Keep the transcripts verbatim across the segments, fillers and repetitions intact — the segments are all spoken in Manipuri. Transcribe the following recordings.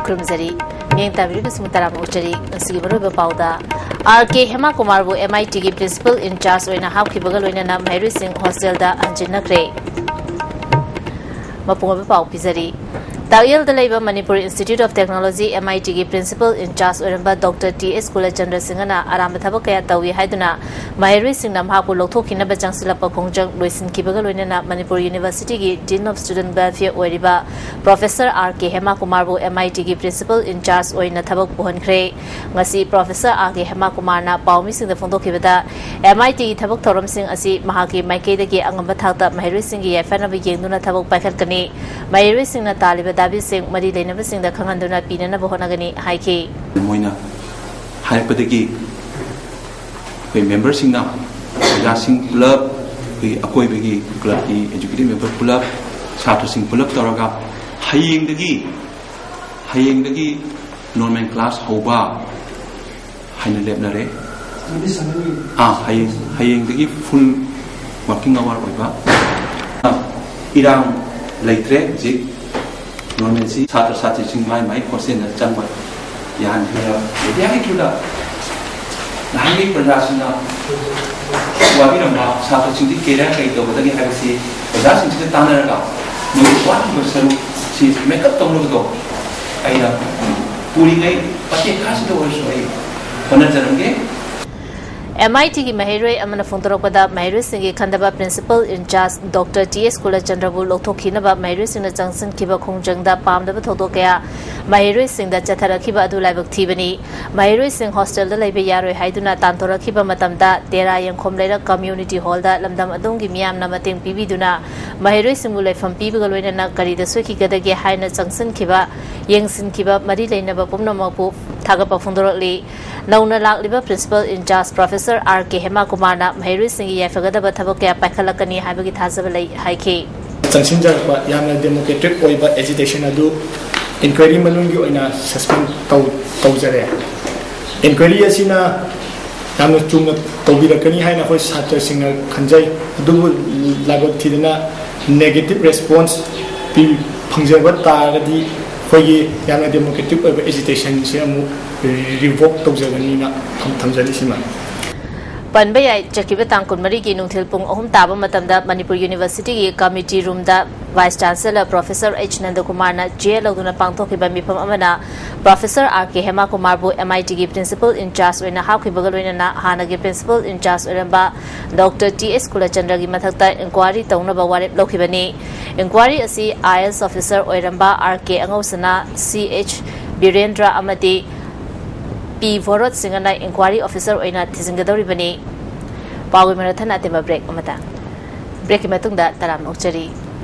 ꯈꯨꯔꯨꯝꯖꯔꯤ꯫ ꯃꯤꯠꯌꯦꯡ ꯇꯥꯕꯤꯔꯤꯕꯁꯤꯡꯕꯨ ꯇꯔꯥꯝꯅ ꯑꯣꯛꯆꯔꯤ꯫ ꯉꯁꯤꯒꯤ ꯃꯔꯨꯑꯣꯏꯕ ꯄꯥꯎꯗ, R K Hema ꯀꯨꯃꯥꯔꯕꯨ M I ꯇꯤꯒꯤ ꯄ꯭ꯔꯤꯟꯁꯤꯄꯜ ꯏꯟꯆꯥꯔꯖ ꯑꯣꯏꯅ ꯍꯥꯞꯈꯤꯕꯒ ꯂꯣꯏꯅꯅ ꯃꯍꯩꯔꯣꯏꯁꯤꯡ ꯍꯣꯁꯇꯦꯜꯗ ꯍꯟꯖꯤꯟꯅꯈ꯭ꯔꯦ꯫ ꯃꯄꯨꯡ ꯑꯣꯏꯕ ꯄꯥꯎ ꯄꯤꯖꯔꯤ꯫ ꯇꯥꯛꯌꯦꯜꯗ ꯂꯩꯕ Manipur institute of technology, M I ꯇꯤꯒꯤ ꯄ꯭ꯔꯤꯟꯁꯤꯄꯜ ꯏꯟꯆꯥꯔꯖ ꯑꯣꯏꯔꯝꯕ ꯗꯣꯛꯇꯔ ꯇꯤ ꯑꯦꯁ ꯀꯨꯂꯆꯟꯗ꯭ꯔ ꯁꯤꯡꯍꯅ ꯑꯔꯥꯟꯕ ꯊꯕꯛ ꯀꯌꯥ ꯇꯧꯏ ꯍꯥꯏꯗꯨꯅ ꯃꯍꯩꯔꯣꯏꯁꯤꯡꯅ ꯃꯍꯥꯛꯄꯨ ꯂꯧꯊꯣꯛꯈꯤꯅꯕ ꯆꯪꯁꯤꯜꯂꯛꯄ ꯈꯣꯡꯖꯪ ꯂꯣꯏꯁꯤꯟꯈꯤꯕꯒ ꯂꯣꯏꯅꯅ ꯃꯅꯤꯄꯨꯔ ꯌꯨꯅꯤꯚꯔꯁꯤꯇꯤꯒꯤ ꯗꯤꯟ ꯑꯣꯐ ꯁ꯭ꯇꯨꯗꯦꯟꯠ ꯋꯦꯜꯐꯤꯌꯔ ꯑꯣꯏꯔꯤꯕ professor R K Hema ꯀꯨꯃꯥꯔꯕꯨ M I ꯇꯤꯒꯤ ꯄ꯭ꯔꯤꯟꯁꯤꯄꯜ ꯏꯟꯆꯥꯔꯖ ꯑꯣꯏꯅ ꯊꯕꯛ ꯄꯨꯍꯟꯈ꯭ꯔꯦ꯫ ꯉꯁꯤ ꯄ꯭ꯔꯣꯐꯦꯁꯔ ꯑꯥꯔ ꯀꯦ ꯍꯦꯃꯥ ꯀꯨꯃꯥꯔꯅ ꯄꯥꯎꯃꯤꯁꯤꯡꯗ ꯐꯣꯡꯗꯣꯛꯈꯤꯕꯗ, ꯑꯦꯝ ꯑꯥꯏ ꯇꯤꯒꯤ ꯊꯕꯛ ꯊꯧꯔꯝꯁꯤꯡ ꯑꯁꯤ ꯃꯍꯥꯛꯀꯤ ꯃꯥꯏꯀꯩꯗꯒꯤ ꯑꯉꯝꯕ ꯊꯥꯛꯇ ꯃꯍꯩꯔꯣꯏꯁꯤꯡꯒꯤ ꯌꯥꯏꯐꯅꯕ ꯌꯦꯡꯗꯨꯅ ꯊꯕꯛ ꯄꯥꯏꯈꯠꯀꯅꯤ꯫ ꯃꯍꯩꯔꯣꯏꯁꯤꯡꯅ ꯇꯥꯜꯂꯤꯕ ꯗꯥꯕꯤꯁꯤꯡ ꯃꯔꯤ ꯂꯩꯅꯕꯁꯤꯡꯗ ꯈꯪꯍꯟꯗꯨꯅ ꯄꯤꯅꯅꯕ ꯍꯣꯠꯅꯒꯅꯤ ꯍꯥꯏꯈꯤ꯫ ꯃꯣꯏꯅ ꯍꯥꯏꯔꯛꯄꯗꯒꯤ ꯑꯩꯈꯣꯏ ꯃꯦꯝꯕꯔꯁꯤꯡꯅ, ꯑꯣꯖꯥꯁꯤꯡ ꯄꯨꯂꯞ, ꯑꯩꯈꯣꯏ ꯑꯀꯣꯏꯕꯒꯤ ꯀ꯭ꯂꯕꯀꯤ ꯑꯦꯛꯖꯤꯀ꯭ꯌꯨꯇꯤꯚ ꯃꯦꯝꯕꯔ ꯄꯨꯂꯞ, ꯁꯥꯇ꯭ꯔꯁꯤꯡ ꯄꯨꯂꯞ ꯇꯧꯔꯒ ꯍꯌꯦꯡꯗꯒꯤ, ꯍꯌꯦꯡꯗꯒꯤ ꯅꯣꯔꯃꯦꯜ ꯀ꯭ꯂꯥꯁ ꯍꯧꯕ ꯍꯥꯏꯅ ꯂꯦꯞꯅꯔꯦ꯫ ꯑꯥ, ꯍꯌꯦꯡ, ꯍꯌꯦꯡꯗꯒꯤ ꯐꯨꯜ ꯋꯥꯔꯀꯤꯡ ꯑꯋꯥꯔ ꯑꯣꯏꯕ꯫ ꯏꯔꯥꯡ ꯂꯩꯇ꯭ꯔꯦ ꯍꯧꯖꯤꯛ꯫ ꯅꯣꯔꯃꯦꯜꯁꯤ ꯁꯥꯇ꯭ꯔ ꯁꯥꯇ꯭ꯔꯤꯁꯤꯡ ꯃꯥꯏ ꯃꯥꯏ ꯍꯣꯁꯇꯦꯜꯗ ꯆꯪꯕ ꯌꯥꯍꯟꯈ꯭ꯔꯦ꯫ ꯃꯦꯗꯤꯌꯥꯒꯤ ꯊ꯭ꯔꯨꯗ ꯅꯍꯥꯟꯒꯤ ꯄ꯭ꯔꯖꯥꯁꯤꯡꯅ ꯋꯥꯕꯤꯔꯝꯕ ꯁꯥꯇ꯭ꯔꯁꯤꯡꯁꯤ ꯀꯦꯔꯤꯌꯔ ꯀꯔꯤ ꯇꯧꯒꯗꯒꯦ ꯍꯥꯏꯕꯁꯤ ꯑꯣꯖꯥꯁꯤꯡꯁꯤꯒ ꯇꯥꯟꯅꯔꯒ ꯃꯣꯏꯒꯤ ꯋꯥꯠꯂꯤꯕ ꯁꯔꯨꯛꯁꯤ ꯃꯦꯀꯞ ꯇꯧꯅꯕꯗꯣ ꯑꯩꯅ ꯄꯨꯔꯤꯉꯩ ꯃꯇꯦꯛ ꯈꯔꯁꯤꯗ ꯑꯣꯏꯔꯁꯨ ꯑꯩ ꯍꯣꯠꯅꯖꯔꯝꯒꯦ꯫ ꯑꯦꯝ ꯑꯥꯏ ꯇꯤꯒꯤ ꯃꯍꯩꯔꯣꯏ ꯑꯃꯅ ꯐꯣꯡꯗꯣꯔꯛꯄꯗ, ꯃꯍꯩꯔꯣꯏꯁꯤꯡꯒꯤ ꯈꯟꯊꯕ ꯄ꯭ꯔꯤꯟꯁꯤꯄꯜ ꯏꯟꯆꯥꯔꯖ ꯗꯣꯛꯇꯔ ꯇꯤ ꯑꯦꯁ ꯀꯨꯂꯆꯟꯗ꯭ꯔꯕꯨ ꯂꯧꯊꯣꯛꯈꯤꯅꯕ ꯃꯍꯩꯔꯣꯏꯁꯤꯡꯅ ꯆꯪꯁꯤꯟꯈꯤꯕ ꯈꯣꯡꯖꯪꯗ ꯄꯥꯝꯗꯕ ꯊꯧꯗꯣꯛ ꯀꯌꯥ ꯃꯍꯩꯔꯣꯏꯁꯤꯡꯗ ꯆꯠꯊꯔꯛꯈꯤꯕ ꯑꯗꯨ ꯂꯥꯏꯕꯛ ꯊꯤꯕꯅꯤ꯫ ꯃꯍꯩꯔꯣꯏꯁꯤꯡ ꯍꯣꯁꯇꯦꯜꯗ ꯂꯩꯕ ꯌꯥꯔꯣꯏ ꯍꯥꯏꯗꯨꯅ ꯇꯥꯟꯊꯣꯔꯛꯈꯤꯕ ꯃꯇꯝꯗ, ꯇꯦꯔꯥ ꯌꯦꯡꯈꯣꯝ ꯂꯩꯔꯛ ꯀꯝꯃ꯭ꯌꯨꯅꯤꯇꯤ ꯍꯣꯜꯗ ꯂꯝꯗꯝ ꯑꯗꯣꯝꯒꯤ ꯃꯤꯌꯥꯝꯅ ꯃꯇꯦꯡ ꯄꯤꯕꯤꯗꯨꯅ ꯃꯍꯩꯔꯣꯏꯁꯤꯡꯕꯨ ꯂꯩꯐꯝ ꯄꯤꯕꯒ ꯂꯣꯏꯅꯅ ꯀꯔꯤꯗ ꯁꯣꯏꯈꯤꯒꯗꯒꯦ ꯍꯥꯏꯅ ꯆꯪꯁꯤꯟꯈꯤꯕ, ꯌꯦꯡꯁꯤꯟꯈꯤꯕ ꯃꯔꯤ ꯂꯩꯅꯕ ꯄꯨꯝꯅꯃꯛꯄꯨ ꯊꯥꯒꯠꯄ ꯐꯣꯡꯗꯣꯔꯛꯂꯤ꯫ ꯅꯧꯅ ꯂꯥꯛꯂꯤꯕ ꯄ꯭ꯔꯤꯟꯁꯤꯄꯜ ꯏꯟꯆꯥꯔꯖ ꯄ꯭ꯔꯣꯐꯦꯁꯔ ꯑꯥꯔ ꯀꯦ ꯍꯦꯃꯥ ꯀꯨꯃꯥꯔꯅ ꯃꯍꯩꯔꯣꯏꯁꯤꯡꯒꯤ ꯌꯥꯏꯐꯒꯗꯕ ꯊꯕꯛ ꯀꯌꯥ ꯄꯥꯏꯈꯠꯂꯛꯀꯅꯤ ꯍꯥꯏꯕꯒꯤ ꯊꯥꯖꯕ ꯂꯩ ꯍꯥꯏꯈꯤ꯫ ꯆꯪꯁꯤꯟꯖꯔꯛꯄ ꯌꯥꯝꯅ ꯗꯦꯃꯣꯀ꯭ꯔꯦꯇꯤꯛ ꯑꯣꯏꯕ ꯑꯦꯖꯤꯇꯦꯁꯟ ꯑꯗꯨ ꯏꯟꯀ꯭ꯋꯥꯏꯔꯤ ꯃꯅꯨꯡꯒꯤ ꯑꯣꯏꯅ ꯁꯁꯄꯦꯟ ꯇꯧ-, ꯇꯧꯖꯔꯦ꯫ ꯏꯟꯀ꯭ꯋꯥꯏꯔꯤ ꯑꯁꯤꯅ ꯌꯥꯝꯅ ꯆꯨꯝꯅ ꯇꯧꯕꯤꯔꯛꯀꯅꯤ ꯍꯥꯏꯅ ꯑꯩꯈꯣꯏ ꯁꯥꯇ꯭ꯔꯁꯤꯡꯅ ꯈꯟꯖꯩ꯫ ꯑꯗꯨꯕꯨ ꯂꯥꯏꯕꯛ ꯊꯤꯗꯅ ꯅꯦꯒꯦꯇꯤꯚ ꯔꯦꯁꯄꯣꯟꯁ ꯄꯤ-, ꯐꯪꯖꯕ ꯇꯥꯔꯒꯗꯤ ꯑꯩꯈꯣꯏꯒꯤ ꯌꯥꯝꯅ ꯗꯦꯃꯣꯀ꯭ꯔꯦꯇꯤꯛ ꯑꯣꯏꯕ ꯑꯦꯖꯤꯇꯦꯁꯟꯁꯦ ꯑꯃꯨꯛ ꯔꯤꯚꯣꯛ ꯇꯧꯖꯒꯅꯤꯅ ꯊꯝꯖꯔꯤꯁꯤꯃ꯫ ꯄꯟꯕ ꯌꯥꯏ, ꯆꯠꯈꯤꯕ ꯇꯥꯡ ꯀꯨꯟꯃꯔꯤꯒꯤ ꯅꯨꯡꯊꯤꯜ ꯄꯨꯡ ꯑꯍꯨꯝ ꯇꯥꯕ ꯃꯇꯝꯗ ꯃꯅꯤꯄꯨꯔ ꯌꯨꯅꯤꯚꯔꯁꯤꯇꯤꯒꯤ ꯀꯃꯤꯇꯤ ꯔꯨꯝꯗ ꯚꯥꯏꯁ ꯆꯥꯟꯁꯦꯂꯔ ꯄ꯭ꯔꯣꯐꯦꯁꯔ ꯑꯩꯆ ꯅꯟꯗꯀꯨꯃꯥꯔꯅ ꯆꯦ ꯂꯧꯗꯨꯅ ꯄꯥꯡꯊꯣꯛꯈꯤꯕ ꯃꯤꯐꯝ ꯑꯃꯅ professor R K ꯍꯦꯃꯥꯀꯨꯃꯥꯔꯕꯨ M I ꯇꯤꯒꯤ ꯄ꯭ꯔꯤꯟꯁꯤꯄꯜ ꯏꯟꯆꯥꯔꯖ ꯑꯣꯏꯅ ꯍꯥꯞꯈꯤꯕꯒ ꯂꯣꯏꯅꯅ ꯍꯥꯟꯅꯒꯤ ꯄ꯭ꯔꯤꯟꯁꯤꯄꯜ ꯏꯟꯆꯥꯔꯖ ꯑꯣꯏꯔꯝꯕ ꯗꯣꯛꯇꯔ ꯇꯤ ꯑꯦꯁ ꯀꯨꯂꯆꯟꯗ꯭ꯔꯒꯤ ꯃꯊꯛꯇ ꯏꯟꯀ꯭ꯋꯥꯔꯤ ꯇꯧꯅꯕ ꯋꯥꯔꯦꯞ ꯂꯧꯈꯤꯕꯅꯤ꯫ ꯏꯟꯀ꯭ꯋꯥꯔꯤ ꯑꯁꯤ ꯑꯥꯏ ꯑꯦ ꯑꯦꯁ ꯑꯣꯐꯤꯁꯔ ꯑꯣꯏꯔꯝꯕ ꯑꯥꯔ ꯀꯦ ꯑꯉꯧꯁꯅꯥ, ꯁꯤ ꯑꯩꯆ ꯕꯤꯔꯦꯟꯗ꯭ꯔ ꯑꯃꯗꯤ ꯄꯤ ꯚꯣꯔꯣꯠ ꯁꯤꯡꯍꯅ ꯏꯟꯀ꯭ꯋꯥꯔꯤ ꯑꯣꯐꯤꯁꯔ ꯑꯣꯏꯅ ꯊꯤꯖꯤꯟꯒꯗꯧꯔꯤꯕꯅꯤ꯫ ꯄꯥꯎꯒꯤ ꯃꯔꯛ ꯊꯠꯅ ꯑꯇꯦꯟꯕ ꯕ꯭ꯔꯦꯛ ꯑꯃꯇ꯫ ꯕ꯭ꯔꯦꯛꯀꯤ ꯃꯇꯨꯡꯗ ꯇꯔꯥꯝꯅ ꯑꯣꯛꯆꯔꯤ꯫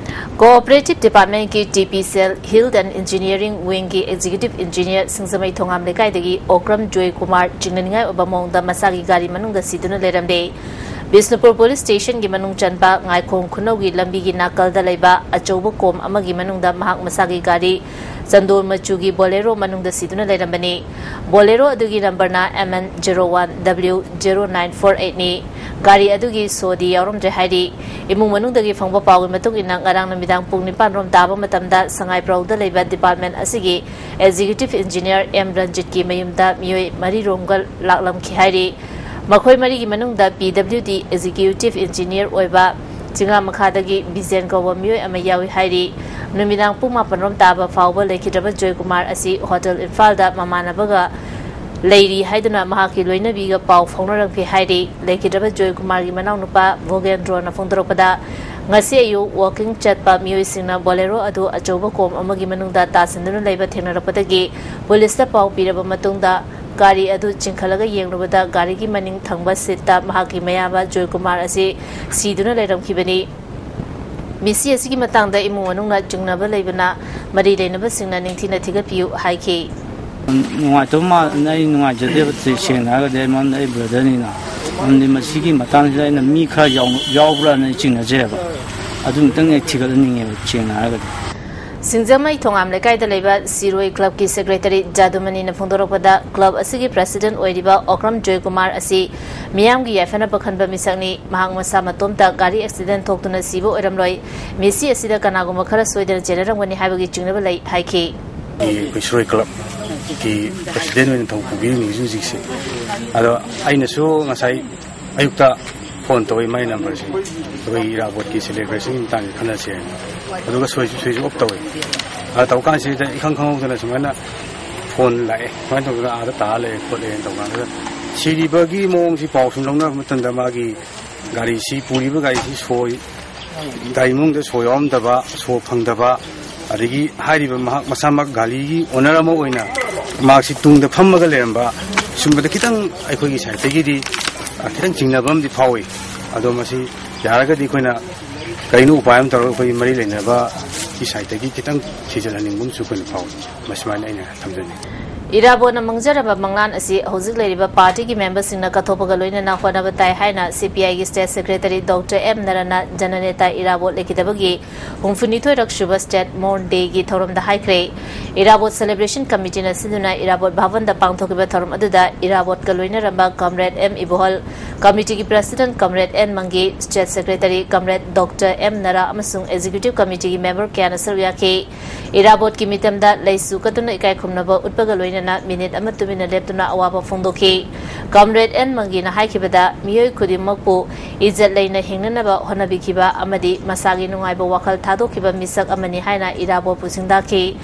ꯀꯣꯑꯣꯄꯔꯦꯇꯤꯚ ꯗꯤꯄꯥꯔꯠꯃꯦꯟꯒꯤ T P cell health and engineering ꯋꯤꯡꯒꯤ ꯑꯦꯛꯖꯤꯀ꯭ꯌꯨꯇꯤꯚ ꯏꯟꯖꯤꯅꯤꯌꯔ ꯁꯤꯡꯖꯃꯩ ꯊꯣꯉꯥꯝ ꯂꯩꯀꯥꯏꯗꯒꯤ ꯑꯣꯀ꯭ꯔꯝ ꯖꯣꯏꯀꯨꯃꯥꯔ ꯆꯤꯡꯅꯅꯤꯡꯉꯥꯏ ꯑꯣꯏꯕ ꯃꯑꯣꯡꯗ ꯃꯁꯥꯒꯤ ꯒꯥꯔꯤ ꯃꯅꯨꯡꯗ ꯁꯤꯗꯨꯅ ꯂꯩꯔꯝꯂꯦ꯫ ꯕꯤꯁꯅꯨꯄꯨꯔ ꯄꯨꯂꯤꯁ ꯁ꯭ꯇꯦꯁꯟꯒꯤ ꯃꯅꯨꯡ ꯆꯟꯕ ꯉꯥꯏꯈꯣꯡ ꯈꯨꯅꯧꯒꯤ ꯂꯝꯕꯤꯒꯤ ꯅꯥꯀꯜꯗ ꯂꯩꯕ ꯑꯆꯧꯕ ꯀꯣꯝ ꯑꯃꯒꯤ ꯃꯅꯨꯡꯗ ꯃꯍꯥꯛ ꯃꯁꯥꯒꯤ ꯒꯥꯔꯤ ꯆꯟꯗꯣꯟ ꯃꯆꯨꯒꯤ ꯕꯣꯂꯦꯔꯣ ꯃꯅꯨꯡꯗ ꯁꯤꯗꯨꯅ ꯂꯩꯔꯝꯕꯅꯤ꯫ ꯕꯣꯂꯦꯔꯣ ꯑꯗꯨꯒꯤ ꯅꯝꯕꯔꯅ M N zero one W zero nine four ꯑꯩꯠꯅꯤ꯫ ꯒꯥꯔꯤ ꯑꯗꯨꯒꯤ ꯁꯣꯗꯤ ꯌꯥꯎꯔꯝꯗ꯭ꯔꯦ ꯍꯥꯏꯔꯤ꯫ ꯏꯃꯨꯡ ꯃꯅꯨꯡꯗꯒꯤ ꯐꯪꯕ ꯄꯥꯎꯒꯤ ꯃꯇꯨꯡ ꯏꯟꯅ, ꯉꯔꯥꯡ ꯅꯨꯃꯤꯗꯥꯡ ꯄꯨꯡ ꯅꯤꯄꯥꯟ ꯔꯣꯝ ꯇꯥꯕ ꯃꯇꯝꯗ ꯁꯉꯥꯏꯄ꯭ꯔꯧꯗ ꯂꯩꯕ ꯗꯤꯄꯥꯔꯠꯃꯦꯟ ꯑꯁꯤꯒꯤ ꯑꯦꯛꯖꯤꯀ꯭ꯌꯨꯇꯤꯚ ꯏꯟꯖꯤꯅꯤꯌꯔ ꯑꯦꯝ ꯔꯟꯖꯤꯠꯀꯤ ꯃꯌꯨꯝꯗ ꯃꯤꯑꯣꯏ ꯃꯔꯤ ꯔꯣꯝꯒ ꯂꯥꯛꯂꯝꯈꯤ ꯍꯥꯏꯔꯤ꯫ ꯃꯈꯣꯏ ꯃꯔꯤꯒꯤ ꯃꯅꯨꯡꯗ ꯄꯤ ꯗꯕ꯭ꯂꯤꯎ ꯗꯤ ꯑꯦꯛꯖꯤꯀ꯭ꯌꯨꯇꯤꯚ ꯏꯟꯖꯤꯅꯤꯌꯔ ꯑꯣꯏꯕ ꯆꯤꯡꯉꯥ ꯃꯈꯥꯗꯒꯤ ꯕꯤꯖꯦꯟ ꯀꯧꯕ ꯃꯤꯑꯣꯏ ꯑꯃ ꯌꯥꯎꯏ ꯍꯥꯏꯔꯤ꯫ ꯅꯨꯃꯤꯗꯥꯡ ꯄꯨꯡ ꯃꯥꯄꯟ ꯔꯣꯝ ꯇꯥꯕ ꯐꯥꯎꯕ ꯂꯩꯈꯤꯗ꯭ꯔꯕ ꯖꯣꯏꯀꯨꯃꯥꯔ ꯑꯁꯤ ꯍꯣꯇꯦꯜ ꯏꯝꯐꯥꯜꯗ ꯃꯃꯥꯟꯅꯕꯒ ꯂꯩꯔꯤ ꯍꯥꯏꯗꯨꯅ ꯃꯍꯥꯛꯀꯤ ꯂꯣꯏꯅꯕꯤꯒ ꯄꯥꯎ ꯐꯥꯎꯅꯔꯝꯈꯤ ꯍꯥꯏꯔꯤ꯫ ꯂꯩꯈꯤꯗ꯭ꯔꯕ ꯖꯣꯏꯀꯨꯃꯥꯔꯒꯤ ꯃꯅꯥꯎꯅꯨꯄꯥ ꯚꯣꯒꯦꯟꯗ꯭ꯔꯣꯅ ꯐꯣꯡꯗꯣꯔꯛꯄꯗ, ꯉꯁꯤ ꯑꯌꯨꯛ ꯋꯥꯀꯤꯡ ꯆꯠꯄ ꯃꯤꯑꯣꯏꯁꯤꯡꯅ ꯕꯣꯂꯦꯔꯣ ꯑꯗꯨ ꯑꯆꯧꯕ ꯀꯣꯝ ꯑꯃꯒꯤ ꯃꯅꯨꯡꯗ ꯇꯥꯁꯤꯟꯗꯨꯅ ꯂꯩꯕ ꯊꯦꯡꯅꯔꯛꯄꯗꯒꯤ ꯄꯨꯂꯤꯁꯇ ꯄꯥꯎ ꯄꯤꯔꯕ ꯃꯇꯨꯡꯗ, ꯒꯥꯔꯤ ꯑꯗꯨ ꯆꯤꯡꯈꯠꯂꯒ ꯌꯦꯡꯂꯨꯕꯗ, ꯒꯥꯔꯤꯒꯤ ꯃꯅꯤꯡ ꯊꯪꯕ ꯁꯤꯠꯇ ꯃꯍꯥꯛꯀꯤ ꯃꯌꯥꯝꯕ ꯖꯣꯏꯀꯨꯃꯥꯔ ꯑꯁꯤ ꯁꯤꯗꯨꯅ ꯂꯩꯔꯝꯈꯤꯕꯅꯤ꯫ ꯃꯤꯁꯤ ꯑꯁꯤꯒꯤ ꯃꯇꯥꯡꯗ ꯏꯃꯨꯡ ꯃꯅꯨꯡꯅ ꯆꯤꯡꯅꯕ ꯂꯩꯕꯅ ꯃꯔꯤ ꯂꯩꯅꯕꯁꯤꯡꯅ ꯅꯤꯡꯊꯤꯅ ꯊꯤꯒꯠꯄꯤꯌꯨ ꯍꯥꯏꯈꯤ꯫ ꯅꯨꯡꯉꯥꯏꯇꯕ ꯃꯥ-, ꯑꯩ ꯅꯨꯡꯉꯥꯏꯖꯗꯦꯕ, ꯁꯦꯡꯅ ꯍꯥꯏꯔꯒꯗꯤ, ꯑꯩ ꯃꯔꯝꯗꯤ ꯑꯩ ꯕ꯭ꯔꯗꯔꯅꯤꯅ꯫ ꯃꯔꯝꯗꯤ ꯃꯁꯤꯒꯤ ꯃꯇꯥꯡꯁꯤꯗ ꯑꯩꯅ ꯃꯤ ꯈꯔ ꯌꯥꯎ-, ꯌꯥꯎꯕ꯭ꯔꯥꯅ ꯑꯩ ꯆꯤꯡꯅꯖꯩꯕ꯫ ꯑꯗꯨꯃꯛꯇꯪ ꯑꯩ ꯊꯤꯒꯠꯍꯟꯅꯤꯡꯉꯦꯕ, ꯁꯦꯡꯅ ꯍꯥꯏꯔꯒꯗꯤ꯫ ꯁꯤꯡꯖꯃꯩ ꯊꯣꯉꯥꯝ ꯂꯩꯀꯥꯏꯗ ꯂꯩꯕ ꯁꯤꯔꯣꯏ ꯀ꯭ꯂꯕꯀꯤ ꯁꯦꯀ꯭ꯔꯦꯇꯔꯤ ꯖꯥꯗꯨꯃꯅꯤꯅ ꯐꯣꯡꯗꯣꯔꯛꯄꯗ, ꯀ꯭ꯂꯕ ꯑꯁꯤꯒꯤ ꯄ꯭ꯔꯦꯁꯤꯗꯦꯟꯠ ꯑꯣꯏꯔꯤꯕ ꯑꯣꯀ꯭ꯔꯝ ꯖꯣꯏꯀꯨꯃꯥꯔ ꯑꯁꯤ ꯃꯤꯌꯥꯝꯒꯤ ꯌꯥꯏꯐꯅꯕ ꯈꯟꯕ ꯃꯤꯁꯛꯅꯤ꯫ ꯃꯍꯥꯛ ꯃꯁꯥ ꯃꯇꯣꯝꯇ ꯒꯥꯔꯤ ꯑꯦꯛꯁꯤꯗꯦꯟꯠ ꯊꯣꯛꯇꯨꯅ ꯁꯤꯕ ꯑꯣꯏꯔꯝꯂꯣꯏ꯫ ꯃꯤꯁꯤ ꯑꯁꯤꯗ ꯀꯅꯥꯒꯨꯝꯕ ꯈꯔ ꯁꯣꯏꯗꯅ ꯆꯦꯟꯅꯔꯝꯒꯅꯤ ꯍꯥꯏꯕꯒꯤ ꯆꯤꯡꯅꯕ ꯂꯩ ꯍꯥꯏꯈꯤ꯫ ꯑꯩꯈꯣꯏ ꯁꯤꯔꯣꯏ ꯀ꯭ꯂꯕꯀꯤ ꯄ꯭ꯔꯁꯤꯗꯦꯟ ꯑꯣꯏꯅ ꯊꯧ ꯄꯨꯕꯤꯔꯤꯅꯤ ꯍꯧꯖꯤꯛ ꯍꯧꯖꯤꯛꯁꯦ꯫ ꯑꯗꯣ ꯑꯩꯅꯁꯨ ꯉꯁꯥꯏ ꯑꯌꯨꯛꯇ ꯐꯣꯟ ꯇꯧꯏ, ꯃꯥꯏ ꯅꯝꯕꯔꯁꯦ ꯑꯩꯈꯣꯏ ꯏꯔꯥꯕꯣꯠꯀꯤ ꯁꯦꯂꯦꯕ꯭ꯔꯦꯁꯟꯒꯤ ꯃꯇꯥꯡꯗ ꯈꯟꯅꯁꯦ ꯍꯥꯏꯅ꯫ ꯑꯗꯨꯒ ꯁꯣꯏꯁꯨ ꯁꯣꯏꯁꯨ ꯑꯣꯞ ꯇꯧꯏ꯫ ꯑꯗ ꯇꯧꯀꯥꯟꯁꯤꯗ ꯏꯈꯪ ꯈꯪꯍꯧꯗꯅ ꯁꯨꯃꯥꯏꯅ ꯐꯣꯟ ꯂꯥꯛꯑꯦ, ꯁꯨꯃꯥꯏꯅ ꯇꯧꯗꯅ ꯑꯥꯗ ꯇꯥ ꯂꯩꯔꯦ ꯈꯣꯠꯂꯦꯅ ꯇꯧꯀꯥꯟꯗ ꯁꯤꯔꯤꯕꯒꯤ ꯃꯑꯣꯡꯁꯤ ꯄꯥꯎ ꯁꯨꯝ ꯂꯧꯅꯔꯛꯄ ꯃꯇꯝꯗ ꯃꯥꯒꯤ ꯒꯥꯔꯤꯁꯤ, ꯄꯨꯔꯤꯕ ꯒꯥꯔꯤꯁꯤ ꯁꯣꯏ, ꯒꯥꯔꯤ ꯃꯅꯨꯡꯗ ꯁꯣ ꯌꯥꯎꯔꯝꯗꯕ, ꯁꯣ ꯐꯪꯗꯕ, ꯑꯗꯒꯤ ꯍꯥꯏꯔꯤꯕ ꯃꯍꯥꯛ ꯃꯁꯥꯃꯛ ꯒꯥꯔꯤꯒꯤ ꯑꯣꯅꯔ ꯑꯃ ꯑꯣꯏꯅ ꯃꯍꯥꯛꯁꯤ ꯇꯨꯡꯗ ꯐꯝꯃꯒ ꯂꯩꯔꯝꯕ, ꯁꯨꯝꯕꯗ ꯈꯤꯇꯪ ꯑꯩꯈꯣꯏꯒꯤ ꯁꯥꯏꯠꯇꯒꯤꯗꯤ, ꯑ, ꯈꯤꯇꯪ ꯆꯤꯡꯅꯕ ꯑꯃꯗꯤ ꯐꯥꯎꯏ꯫ ꯑꯗꯣ ꯃꯁꯤ ꯌꯥꯔꯒꯗꯤ ꯑꯩꯈꯣꯏꯅ ꯀꯔꯤꯅꯣ ꯎꯄꯥꯏ ꯑꯃ ꯇꯧꯔꯒ ꯑꯩꯈꯣꯏꯒꯤ ꯃꯔꯤ ꯂꯩꯅꯕꯒꯤ ꯁꯥꯏꯠꯇꯒꯤ ꯈꯤꯇꯪ ꯊꯤꯖꯤꯜꯍꯟꯅꯤꯡꯕ ꯑꯃꯁꯨ ꯑꯩꯈꯣꯏꯅ ꯐꯥꯎꯏ꯫ ꯃꯁꯨꯃꯥꯏꯅ ꯑꯩꯅ ꯊꯝꯖꯅꯤꯡꯉꯤ꯫ ꯏꯔꯥꯕꯣꯠꯅ ꯃꯥꯡꯖꯔꯝꯕ ꯃꯪꯂꯥꯟ ꯑꯁꯤ ꯍꯧꯖꯤꯛ ꯂꯩꯔꯤꯕ ꯄꯥꯔꯇꯤꯒꯤ ꯃꯦꯝꯕꯔꯁꯤꯡꯅ ꯀꯠꯊꯣꯛꯄꯒ ꯂꯣꯏꯅꯅ ꯍꯣꯠꯅꯕ ꯇꯥꯏ ꯍꯥꯏꯅ ꯁꯤ ꯄꯤ ꯑꯥꯏꯒꯤ ꯁ꯭ꯇꯦꯠ ꯁꯦꯀ꯭ꯔꯦꯇꯔꯤ ꯗꯣꯛꯇꯔ ꯑꯦꯝ ꯅꯔꯅ ꯖꯅꯅꯦꯇꯥ ꯏꯔꯥꯕꯣꯠ ꯂꯩꯈꯤꯗꯕꯒꯤ ꯍꯨꯝꯐꯨꯅꯤꯊꯣꯏꯔꯛ ꯁꯨꯕ ꯁ꯭ꯇꯦꯠ ꯃꯣꯔꯟ ꯗꯦꯒꯤ ꯊꯧꯔꯝꯗ ꯍꯥꯏꯈ꯭ꯔꯦ꯫ ꯏꯔꯥꯕꯣꯠ ꯁꯦꯂꯦꯕ꯭ꯔꯦꯁꯟ ꯀꯃꯤꯇꯤꯅ ꯁꯤꯟꯗꯨꯅ ꯏꯔꯥꯕꯣꯠ ꯚꯕꯟꯗ ꯄꯥꯡꯊꯣꯛꯈꯤꯕ ꯊꯧꯔꯝ ꯑꯗꯨꯗ ꯏꯔꯥꯕꯣꯠꯀ ꯂꯣꯏꯅꯔꯝꯕ ꯀꯝꯔꯦꯗ ꯑꯦꯝ ꯏꯕꯣꯍꯜ, ꯀꯃꯤꯇꯤꯒꯤ president comrade N Mangi, state secretary comrade doctor M Nara ꯑꯃꯁꯨꯡ ꯑꯦꯛꯖꯤꯀ꯭ꯌꯨꯇꯤꯚ ꯀꯃꯤꯇꯤꯒꯤ ꯃꯦꯝꯕꯔ ꯀꯌꯥꯅ ꯁꯔꯨꯛ ꯌꯥꯈꯤ꯫ ꯏꯔꯥꯕꯣꯠꯀꯤ ꯃꯤꯇꯝꯗ ꯂꯩꯁꯨ ꯀꯠꯇꯨꯅ ꯏꯀꯥꯏ ꯈꯨꯝꯅꯕ ꯎꯠꯄꯒ ꯂꯣꯏꯅꯅ ꯃꯤꯅꯤꯠ ꯑꯃ ꯇꯨꯃꯤꯟꯅ ꯂꯦꯞꯇꯨꯅ ꯑꯋꯥꯕ ꯐꯣꯡꯗꯣꯛꯈꯤ꯫ ꯀꯝꯔꯦꯗ ꯑꯦꯟ ꯃꯪꯒꯤꯅ ꯍꯥꯏꯈꯤꯕꯗ, ꯃꯤꯑꯣꯏ ꯈꯨꯗꯤꯡꯃꯛꯄꯨ ꯏꯖꯠ ꯂꯩꯅ ꯍꯤꯡꯅꯅꯕ ꯍꯣꯠꯅꯕꯤꯈꯤꯕ ꯑꯃꯗꯤ ꯃꯁꯥꯒꯤ ꯅꯨꯡꯉꯥꯏꯕ ꯋꯥꯈꯜ ꯊꯥꯗꯣꯛꯈꯤꯕ ꯃꯤꯁꯛ ꯑꯃꯅꯤ ꯍꯥꯏꯅ ꯏꯔꯥꯕꯣꯠꯄꯨ ꯁꯤꯡꯗꯥꯈꯤ꯫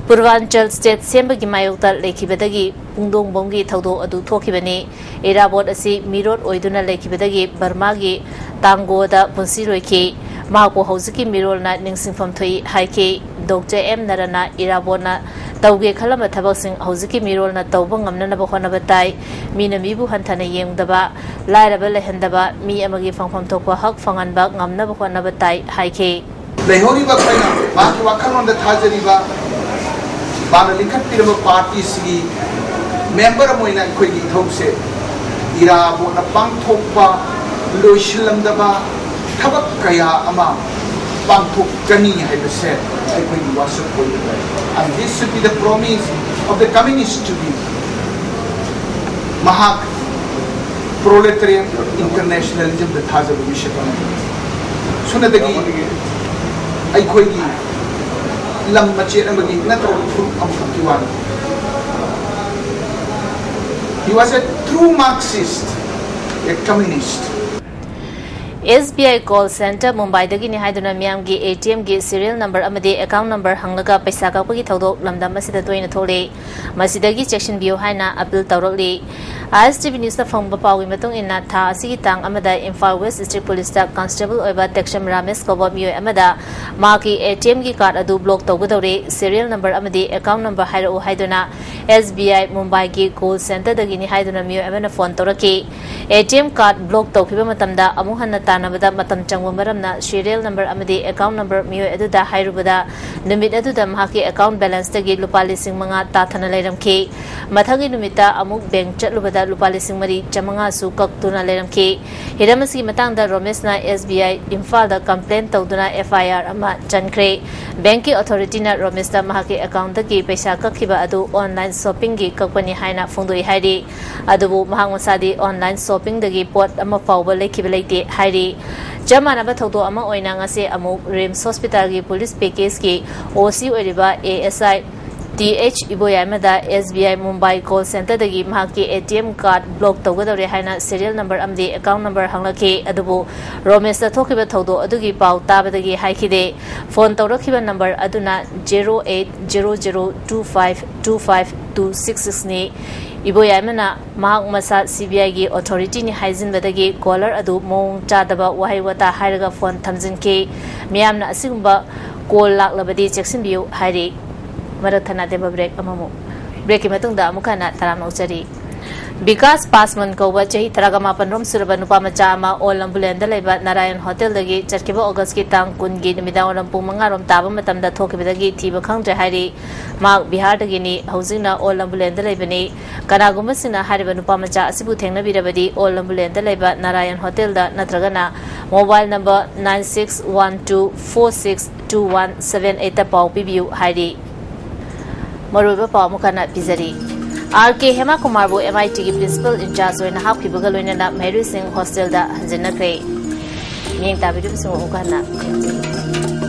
ꯄꯨꯔꯕꯥꯟꯆꯜ ꯁ꯭ꯇꯦꯠ ꯁꯦꯝꯕꯒꯤ ꯃꯥꯌꯣꯛꯇ ꯂꯩꯈꯤꯕꯗꯒꯤ ꯄꯨꯡꯗꯣꯡꯕꯝꯒꯤ ꯊꯧꯗꯣꯛ ꯑꯗꯨ ꯊꯣꯛꯈꯤꯕꯅꯤ꯫ ꯏꯔꯥꯕꯣꯠ ꯑꯁꯤ ꯃꯤꯔꯣꯠ ꯑꯣꯏꯗꯨꯅ ꯂꯩꯈꯤꯕꯗꯒꯤ ꯕꯔꯃꯥꯒꯤ ꯇꯥꯡꯒꯣꯗ ꯄꯨꯟꯁꯤ ꯂꯣꯏꯈꯤ꯫ ꯃꯍꯥꯛꯄꯨ ꯍꯧꯖꯤꯛꯀꯤ ꯃꯤꯔꯣꯜꯅ ꯅꯤꯡꯁꯤꯡꯐꯝ ꯊꯣꯛꯏ ꯍꯥꯏꯈꯤ꯫ ꯗꯣꯛꯇꯔ ꯑꯦꯝ ꯅꯔꯅ ꯏꯔꯥꯕꯣꯠꯅ ꯇꯧꯒꯦ ꯈꯜꯂꯝꯕ ꯊꯕꯛꯁꯤꯡ ꯍꯧꯖꯤꯛꯀꯤ ꯃꯤꯔꯣꯜꯅ ꯇꯧꯕ ꯉꯝꯅꯅꯕ ꯍꯣꯠꯅꯕ ꯇꯥꯏ꯫ ꯃꯤꯅ ꯃꯤꯕꯨ ꯍꯟꯊꯅ ꯌꯦꯡꯗꯕ, ꯂꯥꯏꯔꯕ ꯂꯩꯍꯟꯗꯕ, ꯃꯤ ꯑꯃꯒꯤ ꯐꯪꯐꯝ ꯊꯣꯛꯄ ꯍꯛ ꯐꯪꯍꯟꯕ ꯉꯝꯅꯕ ꯍꯣꯠꯅꯕ ꯇꯥꯏ ꯍꯥꯏꯈꯤ꯫ ꯂꯩꯍꯧꯔꯤꯕ ꯑꯩꯈꯣꯏꯅ ꯃꯍꯥꯛꯀꯤ ꯋꯥꯈꯜꯂꯣꯟꯗ ꯊꯥꯖꯔꯤꯕ, ꯃꯥꯅ ꯂꯤꯡꯈꯠꯄꯤꯔꯕ ꯄꯥꯔꯇꯤꯁꯤꯒꯤ ꯃꯦꯝꯕꯔ ꯑꯃ ꯑꯣꯏꯅ ꯑꯩꯈꯣꯏꯒꯤ ꯏꯊꯧꯁꯦ ꯏꯔꯥꯕꯣꯠꯅ ꯄꯥꯡꯊꯣꯛꯄ ꯂꯣꯏꯁꯤꯜꯂꯝꯗꯕ ꯊꯕꯛ ꯀꯌꯥ ꯑꯃ ꯄꯥꯡꯊꯣꯛꯀꯅꯤ ꯍꯥꯏꯕꯁꯦ ꯑꯩꯈꯣꯏꯒꯤ ꯋꯥꯁꯛ ꯑꯣꯏꯕ ꯇꯥꯏ꯫ And this should be the promise of the coming student. ꯃꯍꯥꯛ proletariat internationalism ꯗ ꯊꯥꯖꯕ ꯃꯤꯁꯛ ꯑꯃꯅꯤ꯫ ꯁꯨꯞꯅꯇꯒꯤ ꯑꯩꯈꯣꯏꯒꯤ ꯂꯝ ꯃꯆꯦꯠ ꯑꯃꯒꯤ ꯅꯠꯇ꯭ꯔꯒ ꯐꯨꯔꯨꯞ ꯑꯃꯈꯛꯀꯤ ꯋꯥꯅꯤ꯫ He was a true Marxist, a communist. S B I call centre ꯃꯨꯝꯕꯥꯏꯗꯒꯤꯅꯤ ꯍꯥꯏꯗꯨꯅ ꯃꯤꯌꯥꯝꯒꯤ ꯑꯦ ꯇꯤ ꯑꯦꯝꯒꯤ serial number ꯑꯃꯗꯤ account number ꯍꯪꯂꯒ ꯄꯩꯁꯥ ꯀꯛꯄꯒꯤ ꯊꯧꯗꯣꯛ ꯂꯝꯗꯝ ꯑꯁꯤꯗ ꯇꯣꯏꯅ ꯊꯣꯛꯂꯤ꯫ ꯃꯁꯤꯗꯒꯤ ꯆꯦꯛꯁꯤꯟꯕꯤꯌꯨ ꯍꯥꯏꯅ appeal ꯇꯧꯔꯛꯂꯤ꯫ ꯑꯥꯏ ꯑꯦꯁ ꯇꯤ ꯚꯤ Newsꯅ ꯐꯪꯕ ꯄꯥꯎꯒꯤ ꯃꯇꯨꯡ ꯏꯟꯅ, ꯊꯥ ꯑꯁꯤꯒꯤ ꯇꯥꯡ ꯑꯃꯗ ꯏꯝꯐꯥꯜ West District Policeꯇ constable ꯑꯣꯏꯕ ꯇꯦꯛꯁꯝ ꯔꯥꯃꯦꯁ ꯀꯧꯕ ꯃꯤꯑꯣꯏ ꯑꯃꯗ ꯃꯍꯥꯛꯀꯤ ꯑꯦ ꯇꯤ ꯑꯦꯝꯒꯤ card ꯑꯗꯨ block ꯇꯧꯒꯗꯧꯔꯦ, serial number ꯑꯃꯗꯤ account number ꯍꯥꯏꯔꯛꯎ ꯍꯥꯏꯗꯨꯅ ꯑꯦꯁ ꯕꯤ ꯑꯥꯏ ꯃꯨꯝꯕꯥꯏꯒꯤ call centreꯗꯒꯤꯅꯤ ꯍꯥꯏꯗꯨꯅ ꯃꯤꯑꯣꯏ ꯑꯃꯅ phone ꯇꯧꯔꯛꯈꯤ꯫ ꯑꯦ ꯇꯤ ꯑꯦꯝ card block ꯇꯧꯈꯤꯕ ꯃꯇꯝꯗ ꯑꯃꯨꯛ ꯍꯟꯅ ꯇꯥꯟꯅꯕꯗ ꯃꯇꯝ ꯆꯪꯕ ꯃꯔꯝꯅ serial number ꯑꯃꯗꯤ account number ꯃꯤꯑꯣꯏ ꯑꯗꯨꯗ ꯍꯥꯏꯔꯨꯕꯗ ꯅꯨꯃꯤꯠ ꯑꯗꯨꯗ ꯃꯍꯥꯛꯀꯤ account balanceꯇꯒꯤ ꯂꯨꯄꯥ ꯂꯤꯁꯤꯡ ꯃꯉꯥ ꯇꯥꯊꯅ ꯂꯩꯔꯝꯈꯤ꯫ ꯃꯊꯪꯒꯤ ꯅꯨꯃꯤꯠꯇ ꯑꯃꯨꯛ bank ꯆꯠꯂꯨꯕꯗ ꯂꯨꯄꯥ ꯂꯤꯁꯤꯡ ꯃꯔꯤ ꯆꯥꯃꯉꯥꯁꯨ ꯀꯛꯇꯨꯅ ꯂꯩꯔꯝꯈꯤ꯫ ꯍꯤꯔꯝ ꯑꯁꯤꯒꯤ ꯃꯇꯥꯡꯗ ꯔꯣꯃꯦꯁꯅ ꯑꯦꯁ ꯕꯤ ꯑꯥꯏ ꯏꯝꯐꯥꯜꯗ complaint ꯇꯧꯗꯨꯅ ꯑꯦꯐ ꯑꯥꯏ ꯑꯥꯔ ꯑꯃ ꯆꯟꯈ꯭ꯔꯦ꯫ Bankꯀꯤ authorityꯅ ꯔꯣꯃꯦꯁꯇ ꯃꯍꯥꯛꯀꯤ accountꯇꯒꯤ ꯄꯩꯁꯥ ꯀꯛꯈꯤꯕ ꯑꯗꯨ online shoppingꯒꯤ ꯀꯛꯄꯅꯤ ꯍꯥꯏꯅ ꯐꯣꯡꯗꯣꯛꯏ ꯍꯥꯏꯔꯤ꯫ ꯑꯗꯨꯕꯨ ꯃꯍꯥꯛ ꯃꯁꯥꯗꯤ online shoppingꯗꯒꯤ ꯄꯣꯠ ꯑꯃ ꯐꯥꯎꯕ ꯂꯩꯈꯤꯕ ꯂꯩꯇꯦ ꯍꯥꯏꯔꯤ꯫ ꯆꯞ ꯃꯥꯟꯅꯕ ꯊꯧꯗꯣꯛ ꯑꯃ ꯑꯣꯏꯅ ꯉꯁꯤ ꯑꯃꯨꯛ ꯔꯤꯝꯁ ꯍꯣꯁꯄꯤꯇꯥꯜꯒꯤ ꯄꯨꯂꯤꯁ ꯄꯦꯀꯦꯖꯀꯤ ꯑꯣ ꯁꯤ ꯑꯣꯏꯔꯤꯕ A S I T H ꯏꯕꯣꯌꯥꯏꯃꯗ S B I Mumbai call centreꯗꯒꯤ ꯃꯍꯥꯛꯀꯤ A T M card block ꯇꯧꯒꯗꯧꯔꯦ ꯍꯥꯏꯅ serial number ꯑꯃꯗꯤ account number ꯍꯪꯂꯛꯈꯤ꯫ ꯑꯗꯨꯕꯨ ꯔꯣꯃꯦꯁꯇ ꯊꯣꯛꯈꯤꯕ ꯊꯧꯗꯣꯛ ꯑꯗꯨꯒꯤ ꯄꯥꯎ ꯇꯥꯕꯗꯒꯤ ꯍꯥꯏꯈꯤꯗꯦ꯫ Phone ꯇꯧꯔꯛꯈꯤꯕ number ꯑꯗꯨꯅ zero eight zero zero two five two five two six sixꯅꯤ꯫ ꯏꯕꯣꯌꯥꯏꯃꯅ ꯃꯍꯥꯛ ꯃꯁꯥ ꯁꯤ ꯕꯤ ꯑꯥꯏꯒꯤ authorityꯅꯤ ꯍꯥꯏꯖꯤꯟꯕꯗꯒꯤ caller ꯑꯗꯨ ꯃꯑꯣꯡ ꯆꯥꯗꯕ ꯋꯥꯍꯩ ꯋꯥꯇꯥ ꯍꯥꯏꯔꯒ phone ꯊꯝꯖꯤꯟꯈꯤ꯫ ꯃꯤꯌꯥꯝꯅ ꯑꯁꯤꯒꯨꯝꯕ call ꯂꯥꯛꯂꯕꯗꯤ ꯆꯦꯛꯁꯤꯟꯕꯤꯌꯨ ꯍꯥꯏꯔꯤ꯫ ꯃꯔꯛ ꯊꯠꯅ ꯑꯇꯦꯟꯕ break ꯑꯃꯃꯨꯛ꯫ Breakꯀꯤ ꯃꯇꯨꯡꯗ ꯑꯃꯨꯛ ꯍꯟꯅ ꯇꯔꯥꯝꯅ ꯑꯣꯛꯆꯔꯤ꯫ ꯕꯤꯀꯥꯁ ꯄꯥꯁꯋꯥꯟ ꯀꯧꯕ ꯆꯍꯤ ꯇꯔꯥꯒ ꯃꯥꯄꯟ ꯔꯣꯝ ꯁꯨꯔꯕ ꯅꯨꯄꯥ ꯃꯆꯥ ꯑꯃ ꯑꯣꯜ ꯂꯝꯕꯨꯂꯦꯟꯗ ꯂꯩꯕ ꯅꯥꯔꯥꯌꯟ ꯍꯣꯇꯦꯜꯗꯒꯤ ꯆꯠꯈꯤꯕ ꯑꯣꯒꯁꯀꯤ ꯇꯥꯡ ꯀꯨꯟꯒꯤ ꯅꯨꯃꯤꯗꯥꯡꯋꯥꯏꯔꯝ ꯄꯨꯡ ꯃꯉꯥ ꯔꯣꯝ ꯇꯥꯕ ꯃꯇꯝꯗ ꯊꯣꯛꯈꯤꯕꯗꯒꯤ ꯊꯤꯕ ꯈꯪꯗ꯭ꯔꯦ ꯍꯥꯏꯔꯤ꯫ ꯃꯍꯥꯛ ꯕꯤꯍꯥꯔꯗꯒꯤꯅꯤ, ꯍꯧꯖꯤꯛꯅ ꯑꯣꯜ ꯂꯝꯕꯨꯂꯦꯟꯗ ꯂꯩꯕꯅꯤ꯫ ꯀꯅꯥꯒꯨꯝꯕꯁꯤꯡꯅ ꯍꯥꯏꯔꯤꯕ ꯅꯨꯄꯥ ꯃꯆꯥ ꯑꯁꯤꯕꯨ ꯊꯦꯡꯅꯕꯤꯔꯕꯗꯤ ꯑꯣꯜ ꯂꯝꯕꯨꯂꯦꯟꯗ ꯂꯩꯕ ꯅꯥꯔꯥꯌꯟ ꯍꯣꯇꯦꯜꯗ ꯅꯠꯇ꯭ꯔꯒꯅ mobile number nine six one two four six two one seven eightꯇ ꯄꯥꯎ ꯄꯤꯕꯤꯌꯨ ꯍꯥꯏꯔꯤ꯫ ꯃꯔꯨꯑꯣꯏꯕ ꯄꯥꯎ ꯑꯃꯨꯛ ꯍꯟꯅ ꯄꯤꯖꯔꯤ꯫ ꯑꯥꯔ ꯀꯦ ꯍꯦꯃꯥꯀꯨꯃꯥꯔꯕꯨ ꯑꯦꯝ ꯑꯥꯏ ꯇꯤꯒꯤ principal in charge ꯑꯣꯏꯅ ꯍꯥꯞꯈꯤꯕꯒ ꯂꯣꯏꯅꯅ ꯃꯍꯩꯔꯣꯏꯁꯤꯡ ꯍꯣꯁꯇꯦꯜꯗ ꯍꯟꯖꯤꯟꯅꯈ꯭ꯔꯦ꯫ ꯃꯤꯠꯌꯦꯡ ꯇꯥꯕꯤꯔꯤꯕꯁꯤꯡꯕꯨ ꯑꯃꯨꯛ ꯍꯟꯅ ꯅꯤꯡꯁꯤꯡꯖꯔꯤ꯫